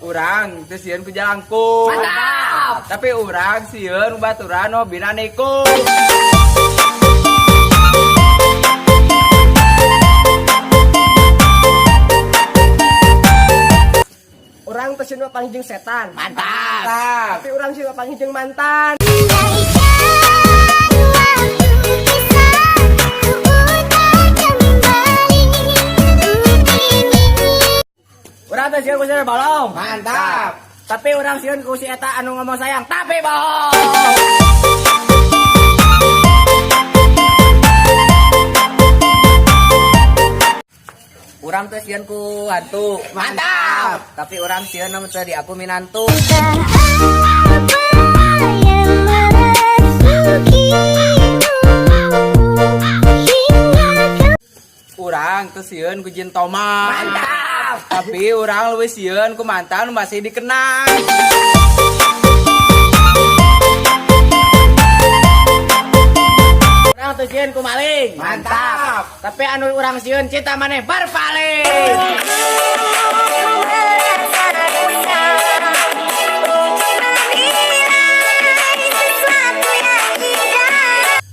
Urang teu sieun ku jalangkung. Mantap. Tapi urang sieun baturan hobina nikung. Urang teu sieun papanggih jeung setan. Mantap. Tapi urang sieun papanggih jeung mantan. Andaikan waktu bisa ku putar kembali, ku ingin. Urang teu sieun ku sundel bolong. Mantap. Tapi urang sieun ku si eta anu ngomong sayang tapi bohong. Urang teu sieun ku hantu. Mantap. Tapi urang sieun lamun teu diaku minantu. Entah apa yang merasukimu hingga kau Urang teu sieun ku jin tomang. Mantap. Tapi urang leuwih sieun ku mantan nu masih dikenang. Urang teu sieun ku maling. Mantap. Tapi anu urang sieun cinta maneh berpaling. Merasa resah untuk menilai sesuatu yang indah.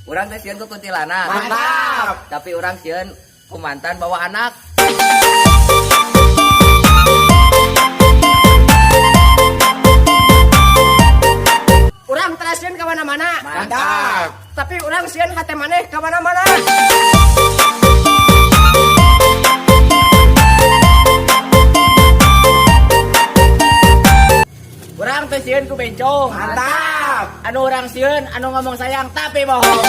Urang teu sieun ku kuntilanak. Mantap. Tapi urang sieun ku mantan bawa anak. Urang teu sieun ka mana-mana. Mantap. Tapi urang sieun hate maneh ka mana-mana. Urang teu sieun ku bencong. Mantap. Anu urang sieun anu ngomong sayang tapi bohong.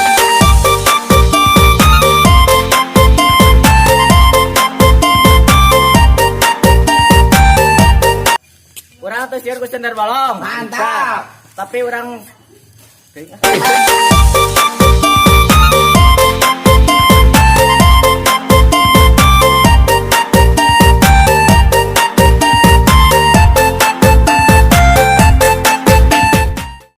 Urang teu sieun ku sundel bolong. Mantap. Tapi urang